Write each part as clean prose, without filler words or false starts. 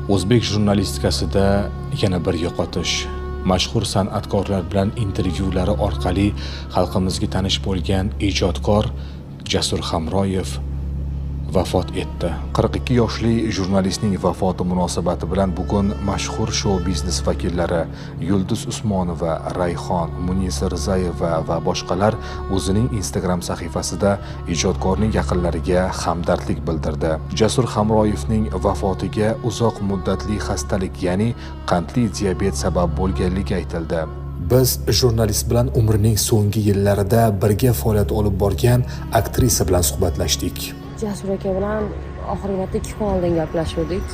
O'zbek jurnalistikasida yana bir yo'qotish. Mashhur san'atkorlar bilan intervyulari orqali xalqimizga tanish bo'lgan ijodkor Jasur Hamroyev vafot etdi. 42 yoshli jurnalistning vafoti munosabati bilan bugun mashhur shou biznes vakillari Yulduz Usmonova, Rayhon, Munisa Rizayeva va boshqalar o'zining Instagram sahifasida ijodkorning yaqinlariga hamdardlik bildirdi. Jasur Hamroyevning vafotiga uzoq muddatli xastalik, ya'ni qandli diabet sabab bo'lganligi aytildi. Biz jurnalist bilan umrining so'nggi yillarida birga faoliyat olib borgan aktrisa bilan suhbatlashdik. Jasur aka bilan oxirgi marta 2 kun oldin gaplashuvdik.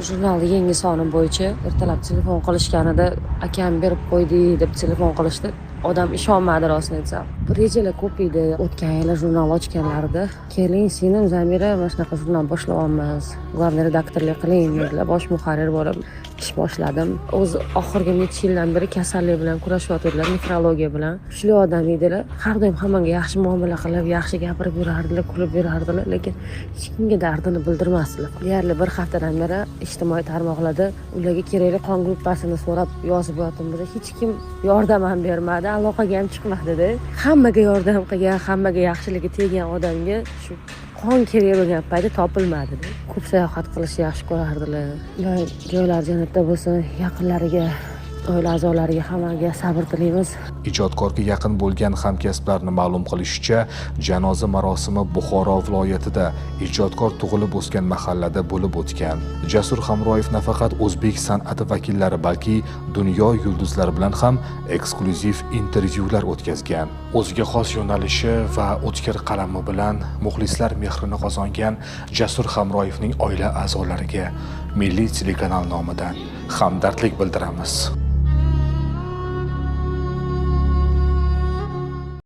Jurnalni yangi soni bo'yicha ertalab telefon qilishganida, "Akam berib qo'ydi", deb telefon qilishdi. Odam ishonmadi, rostini aytsam. Rejalar ko'p edi. O'tgan yili jurnal ochganlarida, "Keling, singlim Zamira, mana shunaqa jurnal boshlayapmiz, главный redaktorlik qiling", dedilar. Bosh muharrir bo'lib ish boshladim. O'zi oxirgi necha yildan beri kasallik bilan kurashyotgandilar, nefrologiya bilan. Kuchli odam edilar. Har doim hammaga yaxshi muomala qilib, yaxshi gapirib yurardilar, kulib yurardilar, lekin hech kimga dardini bildirmasdilar. Deyarli bir haftadan beri ijtimoiy tarmoqlarda ularga kerakli qon gruppasini so'rab yozib yotibmiz. Hech kim yordam ham bermadi, aloqaga ham chiqmadida. Hammaga yordam qilgan, hammaga yaxshiligi tegan odamga shu qon kerak bo'lgan paytda topilmadi. Ko'p sayohat qilishni yaxshi ko'rardilar. Joylari jannatda bo'lsin, yaqinlariga, oila a'zolariga, hammaga sabr tilaymiz. Ijodkorga yaqin bo'lgan hamkasblarni ma'lum qilishicha, janoza marosimi Buxoro viloyatida, ijodkor tug'ilib o'sgan mahallada bo'lib o'tgan. Jasur Hamroyev nafaqat o'zbek san'ati vakillari, balki dunyo yulduzlari bilan ham eksklyuziv intervyular o'tkazgan. O'ziga xos yo'nalishi va o'tkir qalami bilan muxlislar mehrini qozongan Jasur Hamroyevning oila a'zolariga Milliy telekanal nomidan hamdardlik bildiramiz.